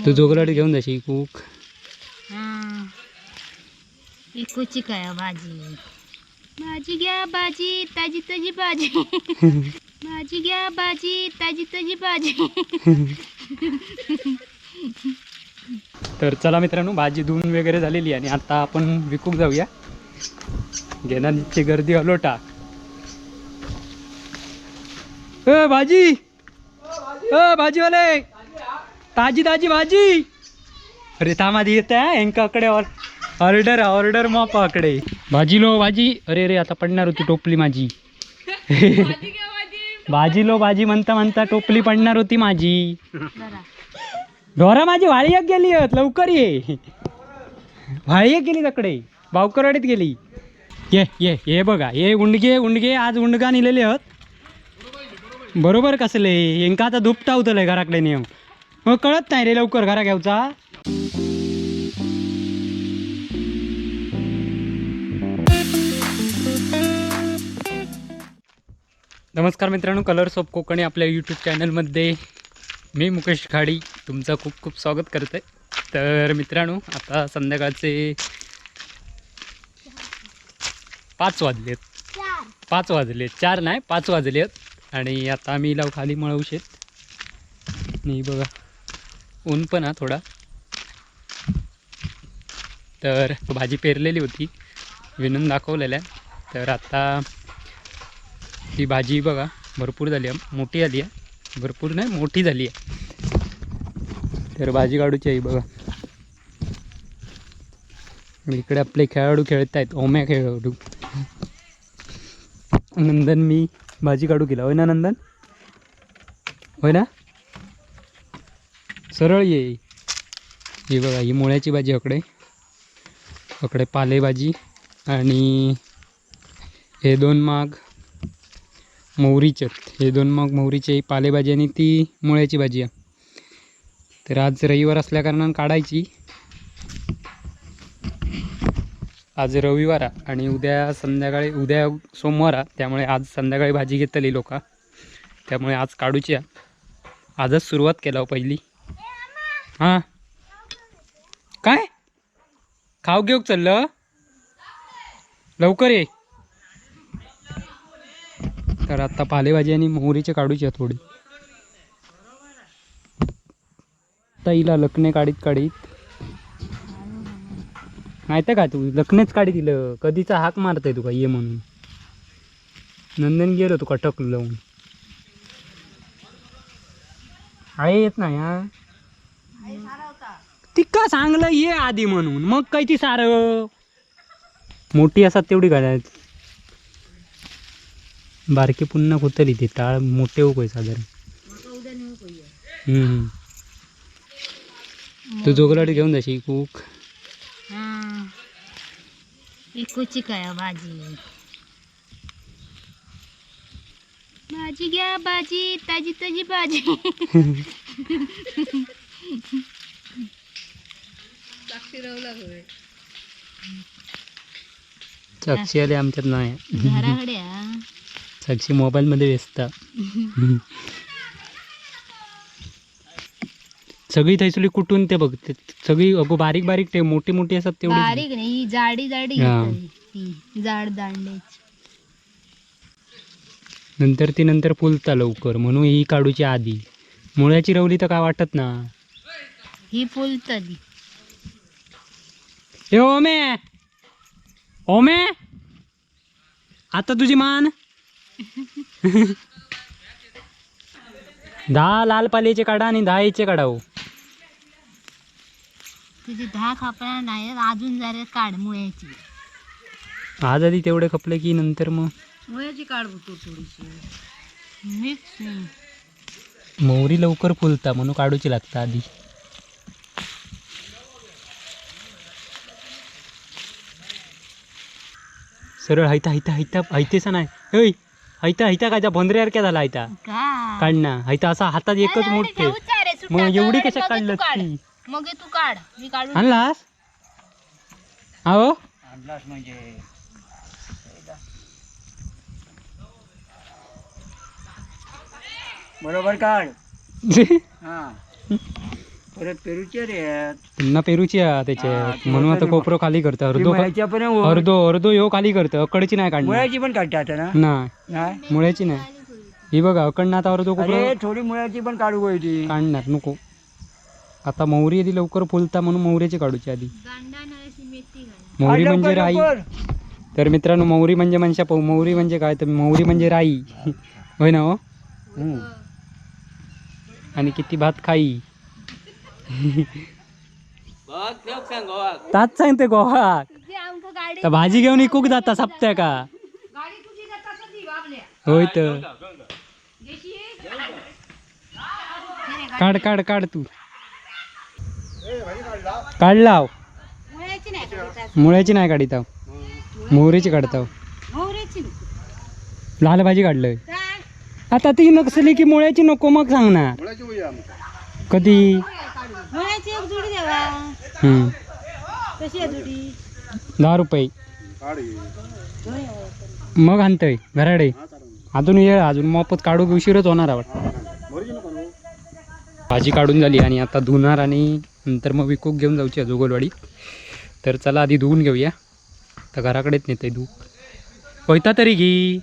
तू जोगलाडी घेऊन जाशी कूक. हा, इकूची काय भाजी. भाजी घ्या भाजी, ताजी ताजी भाजी. भाजी घ्या भाजी, ताजी ताजी भाजी. तर चला मित्रांनो, भाजी धुवून वगैरे झालेली आहे आणि आता आपण विकूक जाऊया. घेण्याची गर्दी अलोटा. ए भाजी, ए भाजीवाले, ताजी ताजी भाजी. अरे थांब, आधी येते हा यांकाकडे ऑर्डर ऑर्डर मापाकडे. भाजी लो भाजी. अरे रे, आता पडणार होती टोपली माझी. भाजी लो भाजी म्हणता म्हणता टोपली पडणार होती माझी. ढोरा माझी वाळी एक गेली आहेत, लवकर ये. वाळी एक गेली तकडे बावकरवाडीत गेली. ये ये ये बघा, हे उंडगे उंडगे आज उंडगा नेलेले आहोत. बरोबर कसले यांका आता धुपटा होतलंय घराकडे नियम. मग कळत नाही रे लवकर घरा घ्यायचा. नमस्कार मित्रांनो, कलर्स ऑफ कोकणी आपल्या यूट्यूब चॅनलमध्ये मी मुकेश खाडी तुमचं खूप खूप स्वागत करते. तर मित्रांनो, आता संध्याकाळचे 5 वाजलेत. 5 वाजले, 4 नाही 5 वाजले आहेत. आणि आता आम्ही लाव खाली मळवशेत. नाही बघा ऊन पण हा थोडा. तर भाजी पेरलेली होती, विणून दाखवलेल्या. तर आता ती भाजी बघा भरपूर झाली आहे, मोठी झाली आहे. भरपूर नाही, मोठी झाली आहे. तर भाजी काढूची आहे बघा. आणि इकडे आपले खेळाडू खेळत आहेत, ओम्या खेळाडू. नंदन मी भाजी काढू केला होय ना नंदन? होय ना? सरळ ये. ही बघा, ही मुळ्याची भाजी अकडे, अकडे पालेभाजी. आणि हे 2 माग मोहरीचे आहेत. हे 2 मग मोहरीचे, ही पालेभाजी आणि ती मुळ्याची भाजी आहे. तर आज रविवार असल्याकारणानं काढायची. आज रविवार आहे आणि उद्या संध्याकाळी, उद्या सोमवार आहे, त्यामुळे आज संध्याकाळी भाजी घेतली लोक, त्यामुळे आज काढूची आहे. आजच सुरुवात केला हो पहिली. हां काय खाऊ घेऊ चाललं, लवकर ये. तर आता पालेभाजी आणि मोहरीचे काढूची आहे थोडी. आता हिला लखने काढीत काढीत माहिती का तू लखनेच काढी दिलं. कधीचा हाक मारतंय तुका ये म्हणून. नंदन गेलो तुका टकलं लावून. आहे येत नाही हा. ती का सांगलं ये आधी म्हणून, मग काय ती सारं मोठी असतात तेवढी काढायची. बारकी पुन्हा कुतली ती टाळ मोठे हो साधारण. हम्म. तू जोगलाडी घेऊन जाशी कूक. हा, इकूची काय भाजी. भाजी घ्या भाजी, ताजी ताजी भाजी. साक्षी आली आमच्यात नाही. घराकडे हा. साक्षी मोबाईलमध्ये व्यस्त. सगळी थैसुली कुठून ते बघते सगळी. अगो बारीक बारीक ते मोठी मोठी असतात तेवढी. बारीक नाही, ही जाडी जाडी हा. घेतली ती जाड दांड्याची. नंतर ती नंतर फुलता लवकर, म्हणून ही काढूची आधी. मुळ्याची रवली तर काय वाटत ना. ही फुलतली. ए ओमे, ओमे, आता तुझी मान. 10 लाल पाल्याचे काढा आणि 10 याचे काढा हो. तुझे 10 खापरा नाही अजून जरा काढ मुळ्याची. आज आधी तेवढे खपले की नंतर मग मुळ्याची काढ तू थोडीशी मिक्स. मोहरी लवकर फुलता म्हणून काढूची लागता आधी. सरळ हायता हायता हायता हायतेसा नाही. होय हायता हायता काय भोंदऱ्यासारख्या झाला हायता. का काढ ना हायता असा हातात एकच मोठे. मग एवढी कशा काढलं ती? मग तू काढ, मी काढून. आणलास हो. आणलास म्हणजे बरोबर काढ. हा. परत पेरूचे रे. पुन्हा पेरूची हा हा, त्याच्यात ती म्हणून आता होतं कोपरो खाली करतो अर्धो. मळ्याच्या पण. अर्धो अर्धो ह्यो खाली करतो, अकडची नाही काढणार. मुळ्याची पण काढता आता ना? नाही. नाही. मुळ्याची नाही. ही बघा, अकडनं आता अर्धो कोपरो. अरे, थोडी मुळ्याची पण काढू गोय ती. काढणार नको आता. मोहरी आधी लवकर फुलता म्हणून मोहरीची काढूची आधी. गांडा नाल्याची मेथी घाल. मोहरी काढ म्हणजे लवकर, राई. लवकर. तर मित्रांनो, मोहरी म्हणजे मनशा पाहू, मोहरी म्हणजे काय? तर मोहरी म्हणजे राई, होय ना हो? हम्म. आणि किती भात खाई ताच सांगते गोवा. तुझी आमका गाडी. तर भाजी घेऊन इकूक जाता सप्त्या का? होय, तर काढ काढ काढ, तू काढ लाव. मुळ्याची नाही काढायची. मुळ्याची नाही काढिताव, मोहरीची काढताव. मोहरीची. लाल भाजी काढलंय. आता ती नसली की मुळ्याची नको मग सांगणार कधी? मुळ्याची एक जुडी देवा. हम्म. कशी आहे जुडी? 10 रुपये. मग आणतोय घराडे. अजून येळ, अजून मोफत काढू की उशीरच होणार आवड. भाजी काढून झाली आणि आता धुणार आणि नंतर मग विकूक घेऊन जाऊची आहे जोगलवाडी. तर चला, आधी धुवून घेऊया. तर घराकडेच नेते धू होयता तरी घी.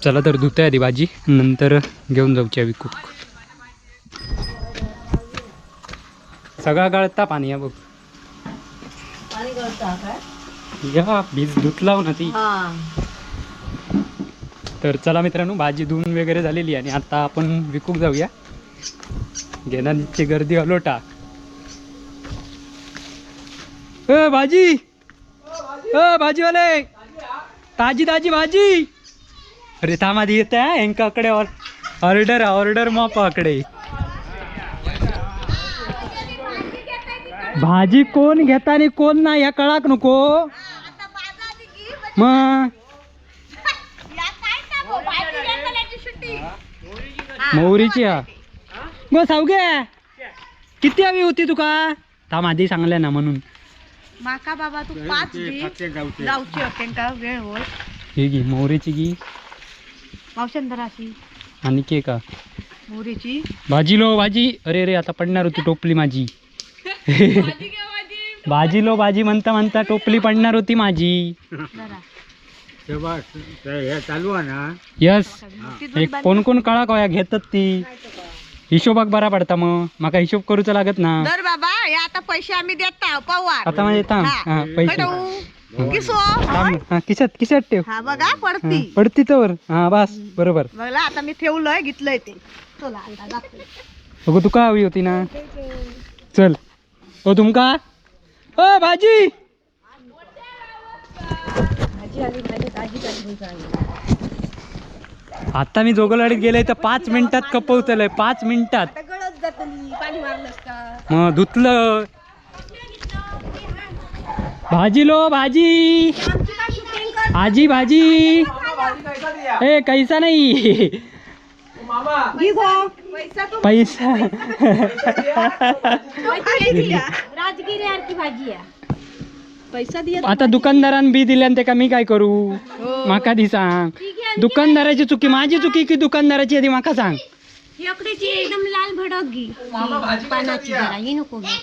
चला तर, धुते आधी भाजी, नंतर घेऊन जाऊची आहे विकूक. सगळा गळता पाणी, हा बघ. पाणी गळता काय? या बीज धुतलाव ना ती. हा. तर चला मित्रांनो, भाजी धुवून वगैरे झालेली आणि आता आपण विकूक जाऊया. घेण्याची गर्दी अलोटा. ए भाजी, ए भाजीवाले, ताजी ताजी भाजी. अरे थांब, आधी येते हा यांकाकडे. Order order मापाकडे. भाजी कोण घेता आणि कोण नाही ह्या कळाक नको मग. मोहरीची हा गो सावग्या, किती हवी होती तुका? थांब, आधी सांगले ना म्हणून. माका बाबा तू पाच दी. जाऊची तेंका वेळ होय. ही घे मोहरीची घी. मावशान धरा अशी. आणि केक हा. मोहरीची. भाजी लो भाजी. अरे अरे, आता पडणार होती टोपली माझी. भाजी लो भाजी म्हणता म्हणता टोपली पडणार होती माझी. धरा. तेव्हा ते हे चालू आहे ना? यस. ती जुडी. एक कोण कोण कळा कळ्या घेतात ती, हिशोबाक बरा पडता, मग माका हिशोब करूचा लागत ना. दर बाबा, हे आता पैसे आम्ही देता पवार. आता म्हणजे थांब. हा. हा, पैसे. हॅलो. किसो. थांब, हा खिशात खिशात ठेव. हा बघा. हा, पडती. पडती तर हा बस बरोबर. बघला, आता मी ठेवलंय, घेतलंय ते. चला आता जातो. अगं, तुका हवी होती ना? चल. ओ तुमका, ओ भाजी. आता मी जोगलवाडीत गेले तर 5 मिनिटात कपवतलंय, 5 मिनिटात. आता गळत जातली, पाणी मारलंस का? मग धुतलं. भाजी लो भाजी, आजी भाजी. ए, कैसा नाही. पैसा. राजगिरी भाजी आहे. पैसा दिया. आता दुकानदारान बी दिल्यान ते का मी काय करू? माका दी सांग, दुकानदाराची चुकी, माझी चुकी की दुकानदाराची, आधी माका सांग. एकडीची एकदम लाल भडक घे पानाची जरा, ही नको घे.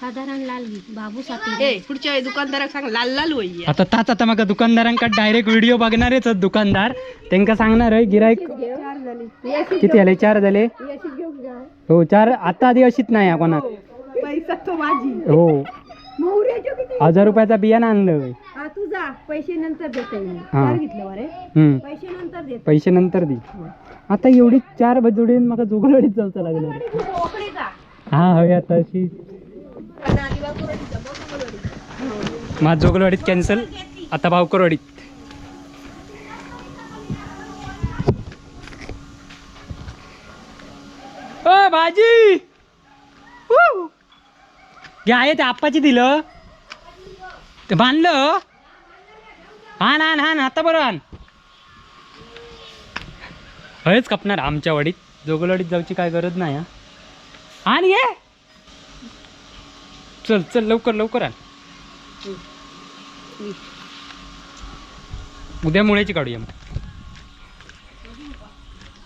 साधारण लाल घे बाबू साठी. ए, पुढच्या वेळी दुकानदाराक सांग लाल लाल होई. आता ताच आता माका दुकानदारांकडे डायरेक्ट व्हिडिओ बघणारेच आहेत दुकानदार, त्यांका सांगणार आहे गिराईक. किती झाले? चार झाले हो, चार. आता आधी अशीच नाही हा कोणाक. पैसा तो माझी. हो, 1000 रुपयाचा बियाणं आणलं. हा तुझा पैसे नंतर देते मी. हा. घेतलं बरे. हम्म. पैसे नंतर देते. पैसे नंतर दे. आता एवढी चार जोडीन माका जोगलवाडीत जाऊचं लागणार. हा हवी आता अशी. माझ जोगलवाडीत कॅन्सल, आता भावकरवाडीत. ओ भाजी. उ! घ्या आहे ते आप्पाची दिलं ते बांधलं. आण आण आण आता बरं आण. हळच कापणार आमच्या वाडीत, जोगलवाडीत जाऊची काय गरज नाही. हा आण ये, चल चल, लवकर लवकर आण. उद्या मुळ्याची काढूया मग.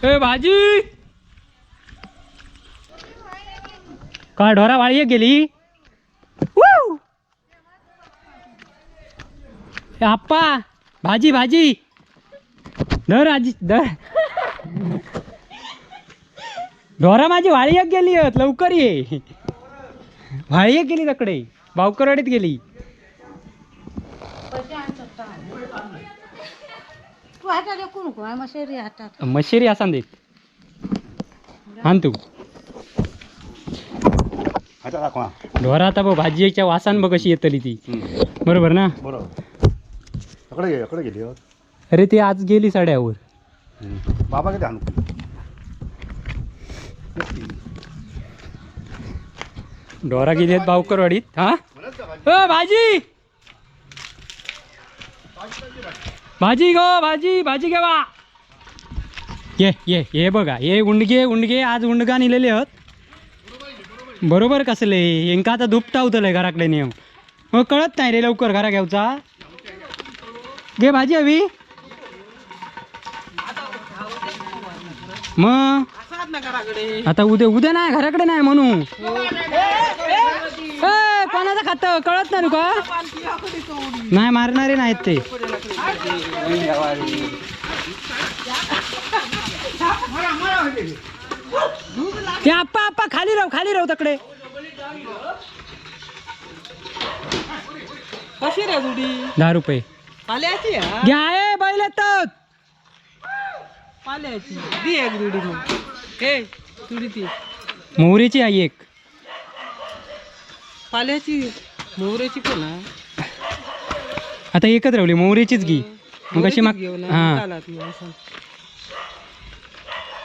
ए भाजी का ढोरा वाळी गेली. वू! ए आप्पा, भाजी भाजी धर आजी धर. ढोरा माझी वाळी एक गेली आहेत, लवकर ये. वाळी एक गेली तकडे बावकरवाडीत गेली. तू हातात देखू नको, मशेरी हातात. मशेरी असा देत आण तू. आता दाखवा. ढोरा आता बघ भाजीच्या वासान बघ कशी येतली ती. बरोबर ना? बरोबर. अकडे अकडे गेली हो. अरे ती आज गेली सड्यावर. बाबा किती आणू? ढोरा गेली आहेत बावकरवाडीत. हा अ भाजी भाजी गो भाजी भाजी घेवा. ये ये ये बघा, ये उंडगे उंडगे आज उंडगा नेलेले आहोत. बरोबर कसले हेंका आता धुपटा उतरलंय घराकडे नेम. मग कळत नाही रे लवकर घरा घेवचा. घे भाजी हवी मग आता उद्या उद्या नाही घराकडे नाही म्हणू. ए, कोणाचं खात कळत नाही तुका? नाही मारणारे नाहीत ते. ते आप्पा आप्पा खाली राहू खाली राहू तकडे. कशी रे जुडी? 10 रुपये. पाल्याची हा? घ्या ए बैल येतात. पाल्याची दी एक जुडी मग. ए जुडी ती. मोहरीची आहे एक. पाल्याची मोहऱ्याची पण हा. आता एकच राहिली, मोहरीचीच घे मग कशी मग. घेऊ ना. हा. चालत मग असं.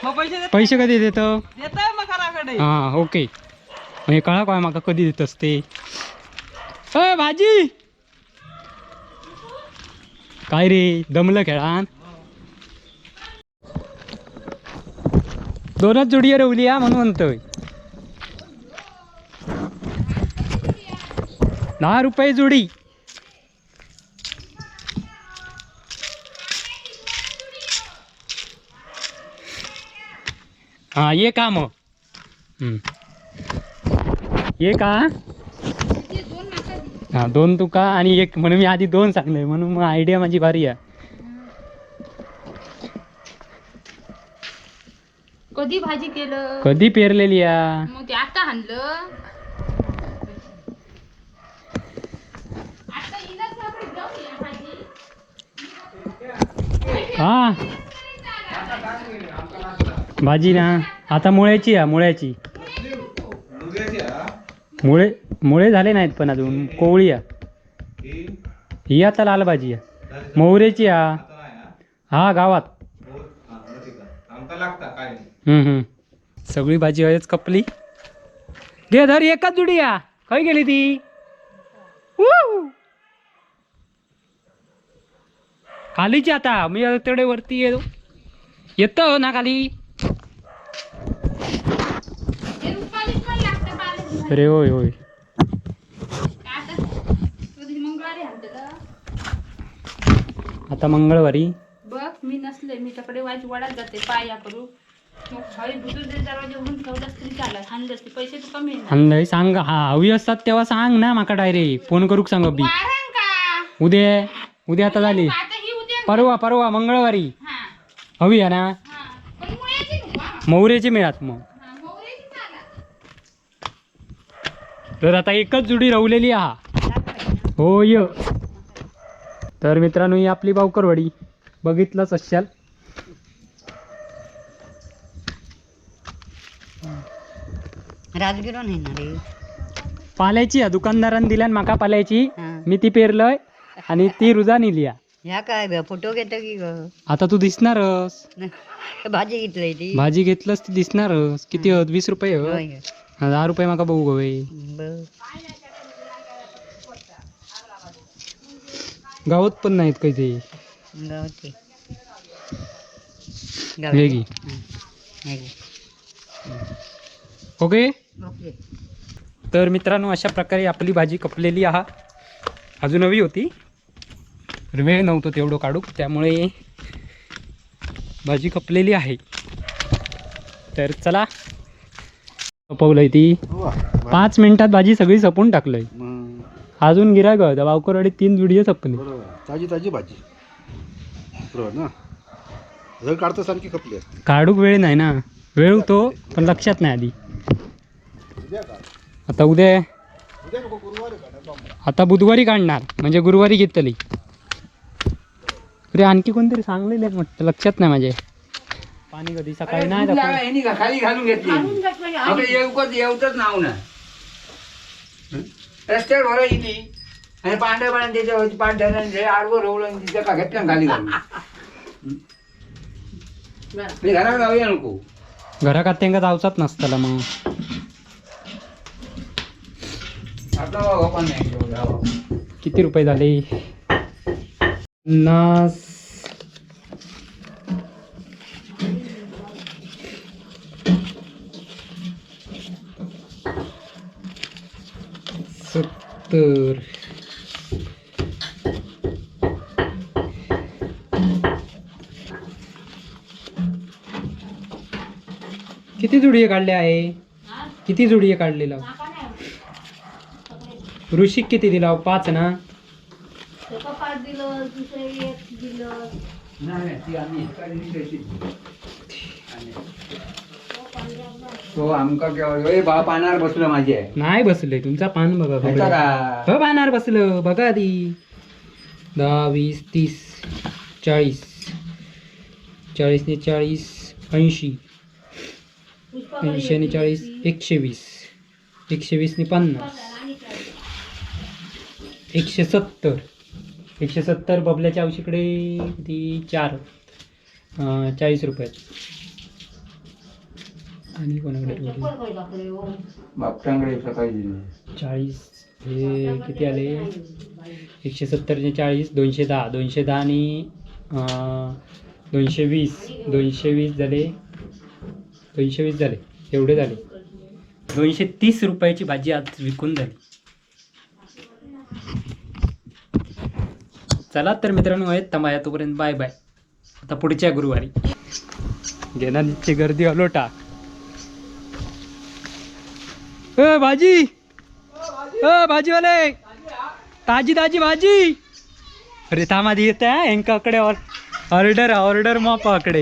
मग पैसे देत. पैसे कधी देतो? देताय मग घराकडे. हा ओके. म्हणजे कळा काय माका कधी देत असते. अय भाजी काय रे दमलं खेळान. दोनच जोडी रवली हा म्हणून म्हणतोय. 10 रुपये जोडी. हा ये का मग. हम्म. ये का हा दोन तुका आणि एक म्हणून मी आधी दोन सांगले म्हणून मग आयडिया माझी भारी आहे. कधी भाजी केलं? कधी पेरलेली या? मग ते आता आणलं. आता इलाज आपण जाऊया भाजी. हा भाजी ना आता मुळ्याची आहे मुळ्याची. मुळे मुळे झाले नाहीत पण अजून कोवळी आहे ही. आता लाल भाजी आहे मोहरेची. हा हा गावात. हम्म, हम्म. सगळी भाजी हयच कपली. घे धर एकच जुडी या. खंय गेली ती? ऊ! खालीची आता मी तेवढे वरती येतो येतो ना खाली. ते रुपालीच पण लागतं पाल्याची भाजी. अरे होय होय. आता कधी मंगळवारी आणलं. आता मंगळवारी. बघ मी नसले मी तकडे वाईट वडात जाते पाया करू मग हळी बुजून जरी दरवाजा उघडून ठेवलास तरी चालत आणलंस ते पैसे तू कमी येणार. आणलंय सांग. हा हवी असतात तेव्हा सांग ना माका डायरेक्ट फोन करूक सांग बी. वारण का? उद्या उद्या आता झाली. आता ही उद्या. परवा परवा मंगळवारी. हा. हवी आहे ना? हा पण मुळ्याची नको हा. मोहरेची मिळात मग. हा मोहऱ्याची चालत. तर आता एकच जुडी रवलेली हा होय. तर मित्रांनो ही आपली बावकरवाडी बघितलंच असाल. राजगिरो नाही ना रे? पाल्याची आहे दुकानदारानं दिल्यान माका पाल्याची. हा. मी ती पेरलंय आणि ती रुजा नेली आहे. ह्या काय ग फोटो घेतो की ग? आता तू दिसणारच. भाजी घेतलंय ती. भाजी घेतलंस ती दिसणारच. किती होत? 20 रुपये होत. होय ग. हा, 10 रुपये माका बघू गं बाई. बर. गावात पण नाहीत काही ते. गावठी. वेगळी. ओके. ओके. तर मित्रांनो अशा प्रकारे आपली भाजी कपलेली आहा. अजून हवी होती तर वेळ नव्हतो तेवढं काढू त्यामुळे भाजी कपलेली आहे. तर चला, सपवलंय ती. वा. 5 मिनिटात भाजी सगळी सपून टाकलंय. मग अजून गिरायक होता. बावकरवाडीत 3 जुडिये सपले. बरोबर, ताजी ताजी भाजी, बरोबर ना? जर काढतो सारखी खपली असती. काढूक वेळ नाही ना. वेळ होतो पण लक्षात नाही आधी. उद्या काढ. आता उद्या? उद्या नको, गुरुवारी काढ. आता बुधवारी काढणार, म्हणजे गुरुवारी घेतली. अरे, आणखी कोणतरी सांगलेलं वाटतं, लक्षात नाही माझे. पाणी कधी सकाळी नाही दाखवलं. यांनी खाली घालून घेतली. आपलं येऊकच येऊतच नाव ना रस्त्यावर भरा इली आणि पांढऱ्या पाण्यात त्याच्यावरती पाठ धरलं आणि आडवं रोवलं आणि तिच्या का घेतलं आणि खाली घालून. मी घरात जाऊया नको. घरात त्यांका जावचाच नसताला मग. आता बाबा पण नाही जाऊ. किती रुपये झाले? 50. 70. किती जुडिये काढले आहे? किती जुडिये काढलेला? ऋषिक किती दिला? 5 ना? एका 5 दिलं, दुसरं 1 दिलं. नाही नाही, ती आम्ही एका दिवशी तशी. तो आमका केव्हा ए बा पानावर बसलो माझी आहे. नाही बसले, तुमचा पान बघा. ह्याचा बघा. का? हो, पानावर बसलं बघा आधी. 10, 20, 30, 40, 40 ने 40 80, 80 ने 40 120, 120 ने 50 170, 170. बबल्याच्या औशीकडे किती? 4, 40 रुपये. आणि कोणाकडे ठेवली? बापटांकडे सकाळी दिली. 40. हे किती आले? 170 ने 40 210, 210 आणि 220, 220 झाले, 220 झाले, एवढे झाले. 230 रुपयाची भाजी आज विकून झाली. चला तर मित्रांनो, आहेत थांबा तोपर्यंत बाय बाय. आता पुढच्या गुरुवारी घेण्याची गर्दी अलोटा. ए भाजी, अ भाजीवाले, ताजी ताजी भाजी. अरे थांब, आधी येते. हा, यांकाकडे ऑर्डर, ऑर्डर मापाकडे.